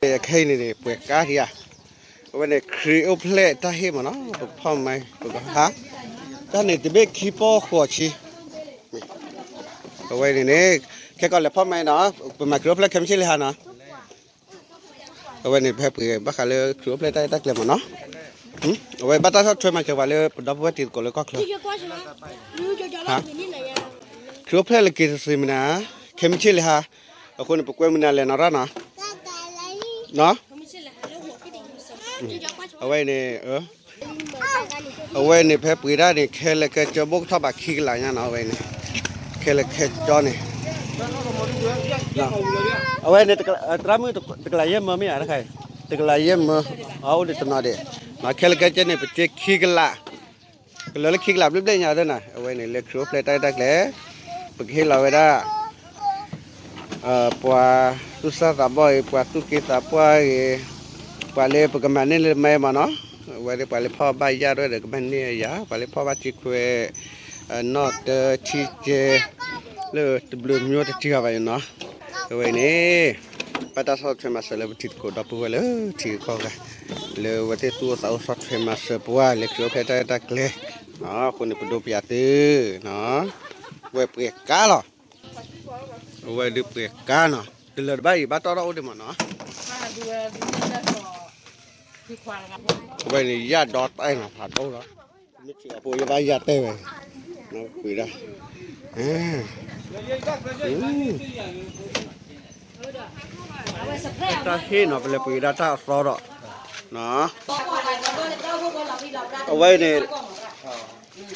ခဲအံၤန့ၣ်န့ၣ် ပှဲၤကါဒံးဧါ, အဝဲန့ၣ် ခရံာ်အိၣ်ဖျဲၣ်တၢ်ဟ့ၣ်မ့ၢ်နီၤ ပကဖီၣ်မၤ ပကဟါ, တၢ်န့ၣ်တဘ့ၣ်ခံပီၢ်ဃိးဆံ, အဝဲန့ၣ်န့ၣ် ခဲကီးလဲၤဖီၣ်မၤနီၤ ပမၤခရံာ်အိၣ်ဖျဲၣ်ခဲမုၢ်ဆ့ၣ်လံဟါနီၤ အဝဲန့ၣ် ဖဲပှ့ၤဘၣ်ဃးလၢခရံာ်အိၣ်ဖျဲၣ်တၢ်အဲၣ်တၢ်ကျဲၤမ့ၢ်နီၤ, အဝဲဘၣ်တၢ်ဆီၣ်ထွဲမၤစၢၤပှၤလၢပဒီပုၢ်ဝဲၢ်တံၤသကိးလၢကီၢ်ချၢ, ခရံာ်အိၣ်ဖျဲၣ်လၢက့ၤတသ့မနၤ, ခဲမုၢ်ဆ့ၣ်လံဟါ, အဃိန့ၣ် ပကွဲမုၢ်နၤလဲၤနီၤတၢ်နီၤ, အဝဲန့ၣ် အဝဲန့ၣ် ဖဲပှ့ၤဒၣ်န့ၣ် ခဲလၢာ်ခဲဆ့ဘိၣ်ကထီၣ်ဘးခံကလးညါနီၤ အဝဲန့ၣ်, ခဲလၢာ်ခဲဆ့န့ၣ်, အဝဲန့ၣ် သရၣ်မုၣ်တကလးယဲၢ်မၢမ့ၢ်ဧါတခါအံၤ, တကလးယဲၢ်မၢ, အအိၣ်ဒံးတနီၤဒံး, ခဲလၢာ်ခဲဆ့န့ၣ် ပက့ခံကလး, ကလၢာ်လၢခံကလးဘျဲၣ်ဘျဲၣ်ညါဒၣ်နီၤ အဝဲန့ၣ် လၢခရံာ်အိၣ်ဖျဲၣ်တၢ်အဲၣ်တၢ်ကျဲၤ, ပကဟ့ၣ်လီၤဝဲဒၣ် ပှၤသူၣ်စၢ်သးဘီၣ်အံၤ ပှၤသူၣ်က့သးပှၢ်အံၤ, ပှၤလၢပကမၤန့ၢ်လၢမဲမ့ၢ်နီၤ, အဝဲဒၣ်ပှၤလၢဖီၣ်ဘၣ်ယၣ်တဝဲဒီးကမၤန့ၢ်အယၤ, ပှၤလၢဖီၣ်ဘၣ်ထံခွဲး, နီၣ်တၢထံကဲ, လၢတဘျုးမၠိတထံဂၤဘၣ်နီၤ, အဝဲန့ၣ် ဘၣ်တၢ်ဆီၣ်ထွဲမၤစၢၤလၢပတံၤသကိးဒီပုၢ်ဝဲၢ်လၢထံဂၤကီၢ်ဂၤ, လၢအဝဲသ့ၣ်သူၣ်အိၣ်သးအိၣ်ဆီၣ်ထွဲမၤစၢၤပှၤလၢခရံာ်အိၣ်ဖျဲၣ်တၢ်အဲၣ်တၢ်ကျဲၤ, အဃိန့ၣ် ပဒိပယၤသု, ဝဲပှဲၤကါလီၤ အဝဲဒုးပှဲၤကါနီၤ တလၢာ်တဘၣ်အံၤ ဘၣ်တီၢ်ထီၣ်အိၣ်ဒံးမ့ၢ်နီၤ, အဝဲန့ၣ်ယၣ်ဒီတၢ်နီၤ ဖးဒိၣ်လီၤ, မ့ၢ်ထံၣ်အဖိယဘၣ်ယၣ်တဲဝဲ, ပှ့ၤဒၣ်, တၢ်ဟ့ၣ်နီၤ ပလဲၤပှ့ၤဒၣ်တၢ်အသီဒီး, အဝဲန့ၣ်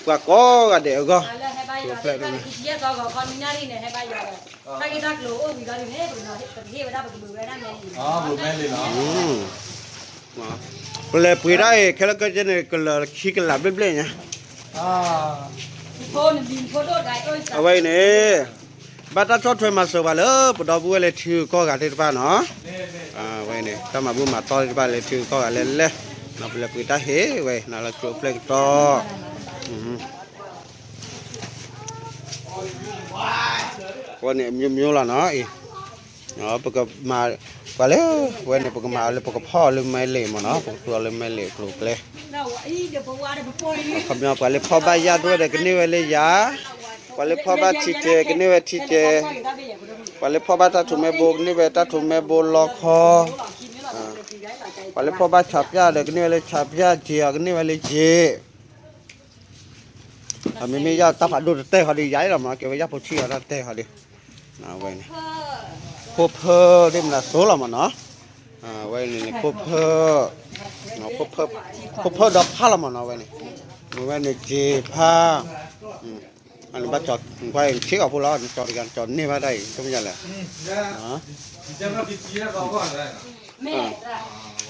ပှၤကိးဂၤဒဲးအဂီၢ်, ပဖျဲၣ်န့ၣ်, ပလဲၤပှ့ၤတၢ်အံၤ ခဲလၢာ်ခဲဆ့န့ၣ် ကလၢာ်ခံကလးဘျဲၣ်ဘျဲၣ်ညါ, အဝဲအံၤန့ၣ် ဘၣ်တၢ်ဆီၣ်ထွဲမၤစၢၤပှၤလၢပဒီပုၢ်ဝဲၢ်လၢထံဂၤကီၢ်ဂၤသ့ၣ်တဖၣ်နီၤ, အဝဲန့ၣ် တၢ်မၤဘူၣ်မၤတီသ့ၣ်တဖၣ်လၢထံဂၤကီၢ်ဂၤလဲၣ်လဲၣ်, ပလဲၤပှ့ၤတၢ်ဟ့ၣ်ဝဲနီၤလၢခရံာ်အိၣ်ဖျဲၣ်ကတီၢ် အဝဲန့ၣ် အမျိုးမျိုးလီၤနီၤအံၤ, ပကမၤ, ပှၤလၢ, ဝဲန့ၣ် ပကမၤလၢပကဖီၣ်အီၤလၢမဲလ့ၣ်မ့ၢ်နီၤ ပကသူအီၤလၢမဲလ့ၣ်အကျိၤအကျဲ, ခီပညီ ပှၤလၢဖီၣ်ဘၣ်ယၣ်တဝဲဒီးကန့ၢ်ဝဲလၢယၣ်, ပှၤလၢဖီၣ်ဘၣ်ထံကဲၤကန့ၢ်ဝဲထံကဲၤ, ပှၤလၢဖီၣ်ဘၣ်တၢ်ထူးမဲဘိကန့ၢ်ဝဲတၢ်ထူးမဲဘိလီခီ, ပှၤလၢဖီၣ်ဘၣ်ဆးပၠၣ်ဒီးကန့ၢ်ဝဲလၢဆးပၠၣ်က့ၤအီၤ ကန့ၢ်ဝဲလၢယ့ၣ် အမ့မ့ၢ်ယၣ်တၢ်ဖးဒိၣ်တတဲဃီဒီး ယၤအံၤလီၤမ့ၢ်နီၤ ကဲဝဲယၣ်ဖိဆံးအီၤတၢ်တဲဃီဒီး, ဝဲန့ၣ်, ဖိဖၢဒ်မနၤစိလီၤမ့ၢ်နီၤ, ဝဲန့ၣ် ဖိဖၢ, ဖိဖၢဒီးဖးလီၤမ့ၢ်နီၤ ဝဲန့ၣ်, ဝဲန့ၣ်က့ၤဖး, အနဘၣ်ကၠီၤကွၢ်အံၤ ဆ့ၣ်ကီးဖိလီၤ နကၠီၤတဂၤ နကၠီၤန့ၢ်ဘၣ်တၢ်အံၤ ကမ့ၢ်လဲၣ်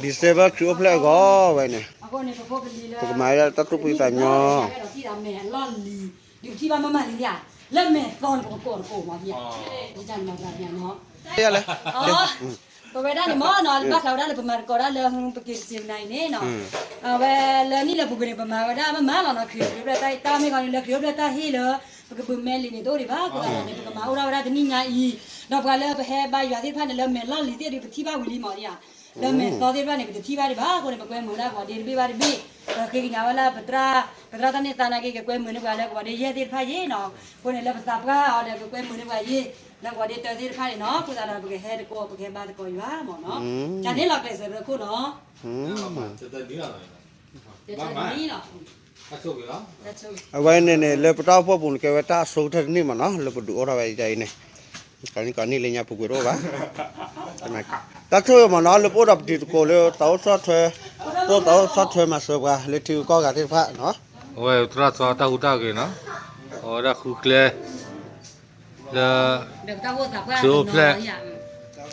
December ခရံာ်အိၣ်ဖျဲၣ်အဂီၢ်ဝဲန့ၣ်, ပကမၤဒၣ်တၢ်သူၣ်ဖှံသးညီ, ဒုးထံၣ်ဘၣ်မးမးလံဧါ, လၢမဲာ်သီန့ၣ် ပကကိးတကိးမးဧါ, လဲၣ်, ပဝဲဒၣ်န့ၣ်မ့ၢ်နီၤ ဘၣ်ဃးဝဲဒၣ်လၢပမၤသကိးဒၣ်လၢပက့ၤတစ့းမနၤအံၤန့ၣ်နီၤ, အဝဲလၢနံၣ်လၢပူၤကွံာ်န့ၣ် ပမၤဝဲဒၣ်မးမးလီၤနီၤ ခရံာ်အိၣ်ဖျဲၣ်တၢ်ဟ့ၣ်လၢ ပကဘုးမဲလံာ်န့ၣ် တအိၣ်ဒံးဘၣ် အဃိသတးန့ၣ် ပကမၤအိၣ်ထီၣ်ဝဲဒၣ်တနံၣ်ညါအံၤ, ဒီးပှၤလၢပဟဲဘါယွၤသ့ၣ်တဖၣ်န့ၣ် လၢမဲာ်လီၢ်လံၤသ့ၣ်ဒုး ပထံၣ်ဘၣ်ဝံၤလံမ့ၢ်ဧါ လၢမဲာ်သီသ့ၣ်တဖၣ်န့ၣ် ပတထံၣ်ဘၣ်ဒံးဘၣ် အဃိန့ၣ် ပကွဲမုာ်ဝဲဒၣ်ပှၤဒ့တဘ့ၣ်ဘၣ်တဘ့ၣ်, ပဃ့ကညးဝဲလၢပသရၣ်, ပသရၣ်တၢ်န့ၢ်သါနာ်က့ ကကွဲမုာ်န့ၢ်ပှၤလၢကဝီၤဒ့ယဲၢ်သ့ၣ်တဖၣ်ယ့ၣ်နီၤ, အဃိန့ၣ် လၢပသးပှၢ်အီၤဒီး ကကွဲမုာ်န့ၢ်ပှၤယ့ၣ်, လၢကဝီၤဒ့တၢသ့ၣ်တဖၣ်န့ၣ်နီၤ, အဃိသတးဒီး ပကဟဲတကိး ပကဟဲဘါသကိးယွၤမ့ၢ်နီၤ, ကန့ၣ်လီၤကျဲးစၢးရခိၣ်နီၤ အဝဲန့ၣ်န့ၣ် လၢပတၢ်အိၣ်ဖှိၣ်ပူၤန့ၣ် ကဲဝဲတၢ်အဆိကတၢၢ်တနံၣ်မ့ၢ်နီၤ လၢပဒုးအိၣ်ထီၣ်ဝဲယအံၤန့ၣ်, ကန့ၣ်ကန့ၣ်လၢညါပူၤကွံာ်တအိၣ်ဘၣ်, တၢ်ဆိၣ်ဂ့ၤမ့ၢ်နီၤ လၢပအိၣ်ဒီးပတံၤသကိးလၢသးအိၣ်ဆီၣ်ထွဲ, ပအိၣ်သးအိၣ်ဆီၣ်ထွဲမၤစၢၤပှၤလၢထံဂၤကီၢ်ဂၤသ့ၣ်တဖၣ်နီၤ, အဝဲသရၣ်သီတၢ်ဟူးတၢ်ဂဲၤနီၤ, အဝဲဒၣ်ဃုကျဲ လၢ ခရံာ်အိၣ်ဖျဲၣ်,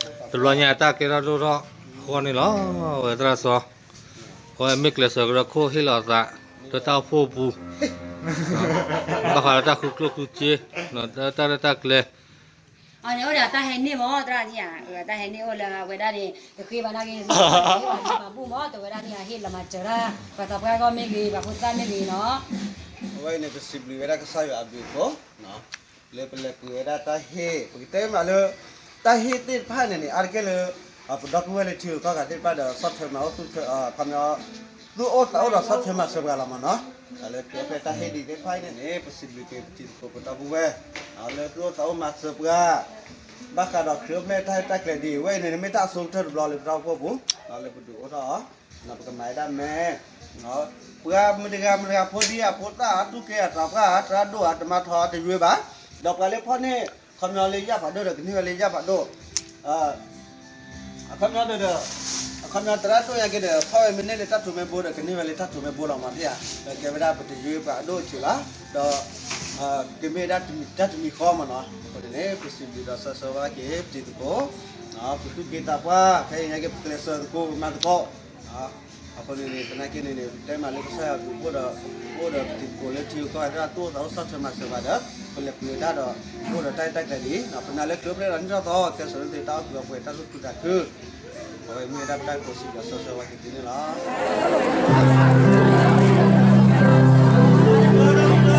တဘျီညါအတၢ်ကဲထီၣ်ဒိၣ်ထီၣ်အဂီၢ်န့ၣ်လီၤ, အဝဲသရၣ်သီ, အဝဲမ့ၢ်ကျဲးစၢးကရၢခိၣ်ဟ့ၣ်လီၤအသး, လၢတၢ်အိၣ်ဖှိၣ်ပူၤ, ဘၣ်ဃးလၢတၢ်ဃုကျိၣ်ဃုစ့, တၢ်ရဲၣ်တၢ်ကျဲၤ အန့ၣ်အိၣ်ဒီးတၢ်ဟဲန့ၢ်မ့ၢ် သရၣ်ဧါ, တၢ်ဟဲန့ၢ်အိၣ်လၢအဝဲဒၣ်န့ၣ် ကဃ့ဘၣ်နာ်က့ မၤဘူၣ်မ့ၢ် တဝဲဒၣ်န့ၣ် အဟ့ၣ်လီၤမၤစၢၤဒၣ် ပှၤသးပှၢ်ဂီၢ်မ့ၢ်ဂ့ၤ ပှၤဖိသၣ်မ့ၢ်ဂ့ၤနီၤ, အဝဲအံၤန့ၣ် ပစံးဘျုးဝဲဒၣ်ကစၢ်ယွၤအဘျုးအဖှိၣ် လၢပလဲၤပှ့ၤဝဲဒၣ်တၢ်ဟ့ၣ် ပကတဲမးလၢ တၢ်ဟ့ၣ်သ့ၣ်တဖၣ်န့ၣ်န့ၣ် အါတက့ၢ်လၢ ပဒီပုၢ်ဝဲၢ်လၢထံဂုၤကီၢ်ဂၤသ့ၣ်တဖၣ်ဒီး ဆီၣ်ထွဲမၤအိၣ်သူၣ်ထွဲ ခီပညီ သူၣ်အိၣ်သးအိၣ်ဒီးဆီၣ်ထွဲမၤစၢၤပှၤလီၤမ့ၢ်နီၤ. လၢခရံာ်အိၣ်ဖျဲၣ်တၢ်ဟ့ၣ်ဒံးသ့ၣ်တဖၣ်အံၤန့ၣ်န့ၣ် ပစံးဘျုးက့ၤပတံၤသကိးပဒီပုၢ်ဝဲၢ် လၢသူၣ်အိၣ်သးအိၣ်မၤစၢၤပှၤ ဘၣ်ဃးဒီးခရံာ်အိၣ်ဖျဲၣ်တၢ်ဟ့ၣ်တၢ်ကျဲၤဒ်အံၤ အဝဲအံၤန့ၣ် မ့ၢ်တၢ်အဆိကတၢၢ်တဘျီလၢပတၢ်အိၣ်ဖှိၣ်ပူၤ လၢပဒုးအိၣ်ထီၣ်အီၤ ပကမၤဝဲဒၣ်မ့ၢ် ပှၤမုၢ်တဂၤမုၢ်တဂၤဖိဒံအဖိသၣ်အတူၢ်ကဲအသးပှၢ်အသရၣ်ဒိၣ်အတမါထီတယွ့ဘၣ်, ဒီးပှၤလၢဖီၣ်န့ၢ် ခီပညီလၢယၣ်ဖးဒိၣ်ဒီးကန့ၢ်ဝဲလၢယၣ်ဖးဒိၣ်, အခီပညီဒီး အခီပညီသရၣ်ဒိၣ်ညါက့ၤဒီး ဖီၣ်ဝဲမ့ၢ်န့ၢ်လၢတၢ်ထူးမ့ၢ်ဘိဒီးကန့ၢ်ဝဲလၢတၢ်ထူးမ့ၢ်ဘိလီၤမ့ၢ်နီၤ. ကဲဝဲဒၣ်ပတယွ့ပှၤအဒိၣ်အဆံးဘၣ်, ဒီး ကမ့ၢ်ဝဲဒၣ်တၢ်တမံၤဃီမ့ၢ်နီၤ. အဃိန့ၣ်န့ၣ် ပစံးဘျုးဒီးဆၢဆၢဝါက့ၤပတံၤသကိး ပသူၣ်က့သးပှၢ် ခဲအံၤညါက့ၤပကျဲးစၢးသကိးပမၤသကိး အဃိန့ၣ်န့ၣ် သနာ်က့န့ၣ်န့ၣ် ပတဲမးလၢကစၢ်ယွၤဒုးအိၣ်ဒီး အိၣ်ဒီးပတံၤသကိးလၢထံဂုၤကီၢ်ဂၤသ့ၣ်တဖၣ်သူၣ်အိၣ်သးအိၣ်ဆီၣ်ထွဲမၤစၢၤပှၤဒီး ပလဲၤပှ့ၤဝဲဒၣ်ဒီး အိၣ်ဒီးတၢ်အဲၣ်တၢ်ကျဲၤဒ်အံၤ, ပနာ်လၢခရံာ်အိၣ်ဖျဲၣ်ဒီးနံၣ်ထီၣ်သီ ကဲစိာ်န့ၢ်သုတၢ်အိၣ်က့ၤအီၤပှဲၤတၢ်သူၣ်ခုသးခု, အဝဲမ့ၢ်ဝဲဒၣ်ပတၢ်ကိးစံးဘျုးဆၢဆၢဝါက့ၤသုန့ၣ်လီၤ. နီၣ်ဂံၢ်သၢနီၤ,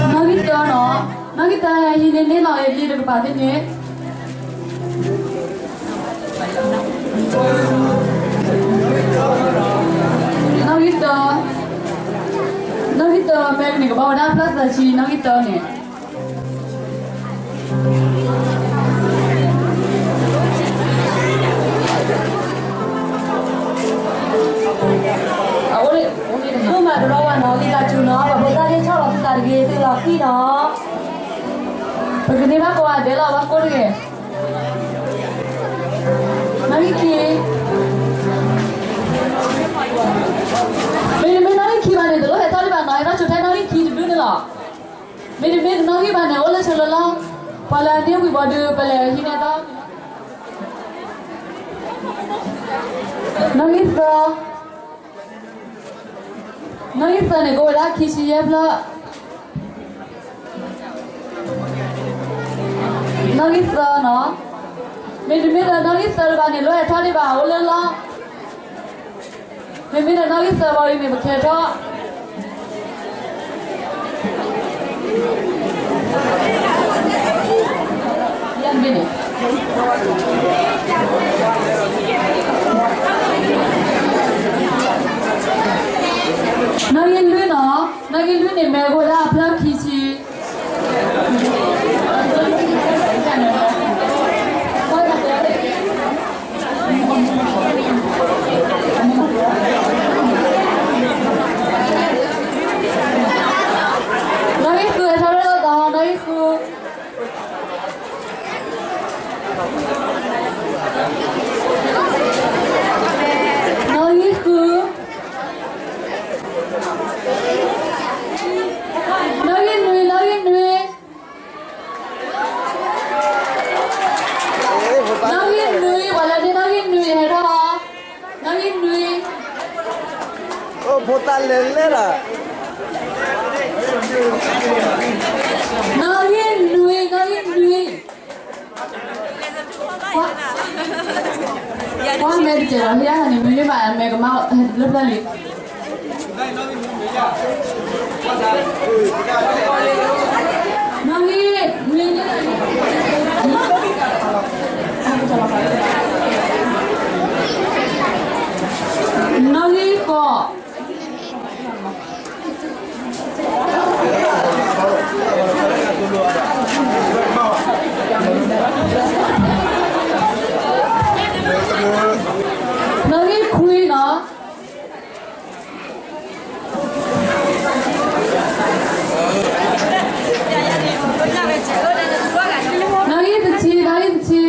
နီၣ်ဂံၢ်သၢ ဟံးန့ၢ်န့ၢ်လီၤအံၤလံတကပၤသ့ၣ်န့ၣ် နီၣ်ဂံၢ်သၢ, နီၣ်ဂံၢ်သၢ ဖဲန့ၣ်ကဘၣ်ဝဲဒၣ်ဖျၢၣ်သၢဆံ နီၣ်ဂံၢ်သၢန့ၣ် အအိၣ်လၢ အိၣ်မးတရီဝဲနီၤ လံာ်သးစူၤနီၤ ပှၤဖိသၣ်လၢဆီၣ်လီၤသုသးတဂ့ၤ သုလီၤဃံနီၤ ပကန့ၢ်ဘၣ်ကိးဂၤဒဲးလီၤ ဘၣ်ကိၢ်တဂ့ၤ နီၣ်ဂံၢ်ခံ, မ့တမ့ၢ်နီၣ်ဂံၢ်ခံဘၣ်န့ၣ် တလိၣ်ဟဲထီၣ်ဒံးဘၣ်နီၤ ဟဲထီၣ်ဆိထဲနီၣ်ဂံၢ်ခံတဒူၣ်န့ၣ်လီၤ. မ့တမ့ၢ်တနီၣ်ဂံၢ်ဘၣ်န့ၣ် အိၣ်လၢဆိလၢလီၢ်, ပှၤလၢအန့ၢ်ဝံၤဘီဒုး ပလဲၤဟံးန့ၢ်သီ နီၣ်ဂံၢ်သၢ, နီၣ်ဂံၢ်သၢန့ၣ် ကအိၣ်ဝဲဒၣ်ခံဆံယဲၢ်ဖျၢၣ်, နီၣ်ဂံၢ်သၢနီၤ, မ့တမ့ၢ်ဒီးနီၣ်ဂံၢ်သၢတဘၣ်န့ၣ် လိၣ်ဟဲထီၣ်ဒံးဘၣ် အိၣ်လၢလီၢ်, မ့မ့ၢ်ဒီးနီၣ်ဂံၢ်သၢဘၣ်အံၤန့ၣ် ပကဟဲထီၣ် နီၣ်ဂံၢ်လွံၢ်နီၤ, နီၣ်ဂံၢ်လွံၢ်န့ၣ် မ့ၢ်ကအိၣ်ဝဲဒၣ်အဖျၢၣ်ခံဆံ, နီၣ်ဂံၢ်ဃု ဟဲထီၣ်လၢသီ နီၣ်ဂံၢ်ဃု နီၣ်ဂံၢ်ဃု, နီၣ်ဂံၢ်နွံ, နီၣ်ဂံၢ်နွံ, နီၣ်ဂံၢ်နွံ, ပှၤလၢန့ၢ်နီၣ်ဂံၢ်နွံ ဟဲထီၣ်, နီၣ်ဂံၢ်နွံ, အိၣ်ဖိသၣ်လဲၤလဲၤလီၤ, နီၣ်ဂံၢ်နွံ, နီၣ်ဂံၢ်နွံ ကွၢ်မဲာ်တစဲးလီၤ ဟံၣ်ဒၣ်န့ၣ် မ့မ့ၢ်ဘၣ်မဲာ်ကမၣ်လၢပျၢၤလံ, နီၣ်ဂံၢ်, နီၣ်ဂံၢ်ဃိး နီၣ်ဂံၢ်ခွံနီၤ, နီၣ်ဂံၢ်တဆံ, နီၣ်ဂံၢ်တဆံ, နီၣ်ဂံၢ်တဆံတၢ, ပှၤလၢနီၣ်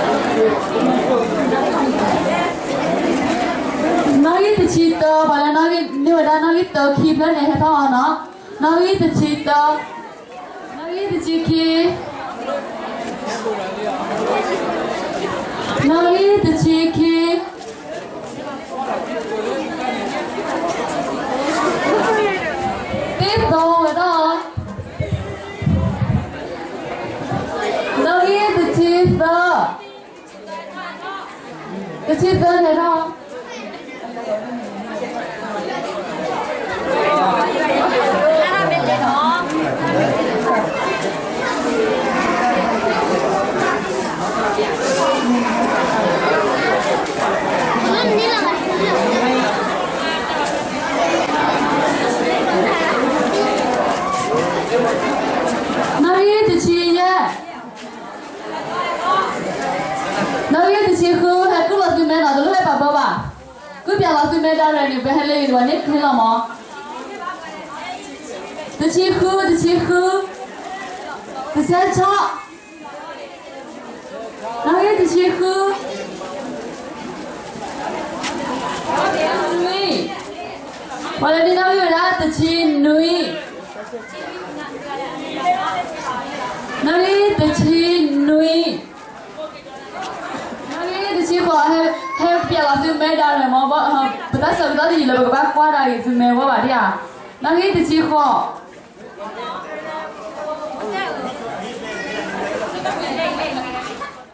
ဂံၢ်န့ၢ်ဝဲဒၣ်နီၣ်ဂံၢ်တၢခံဖျၢၣ်န့ၣ် ဟဲထီၣ်အီၤနီၤ, နီၣ်ဂံၢ်တဆံတၢ, နီၣ်ဂံၢ်တဆံခံ, နီၣ်ဂံၢ်တဆံခံ, သ့ၣ်သီဝဲဒၣ်, နီၣ်ဂံၢ်တဆံသၢ, တဆံသၢန့ၣ်ထီၣ် တၢ်ရဲၣ်န့ၣ် ပဟဲလၢယၤန့ၣ် ကဟ့ၣ်လီၤမး. တဆံဃု, တဆံဃု, တဆၢဆီ, နီၣ်ဂံၢ်တဆံဃု, နွံ, ပှၤလၢနံၣ်နီၣ်ဂံၢ်ဝဲဒၣ် တဆံနွံ, နီၣ်ဂံၢ်တဆံနွံ, နီၣ်ဂံၢ်တဆံဃိး, ဟဲပျဲလီၤသုမဲဒါန့ၣ်မး, ပတၢ်ဆၢကတီၢ်တယံာ်လၢပကဘၣ်ကွၢ်ဒၣ်ဂ့ၤသုမဲဝဲဘၣ်ဒံးဧါ. နီၣ်ဂံၢ်တဆံဃိး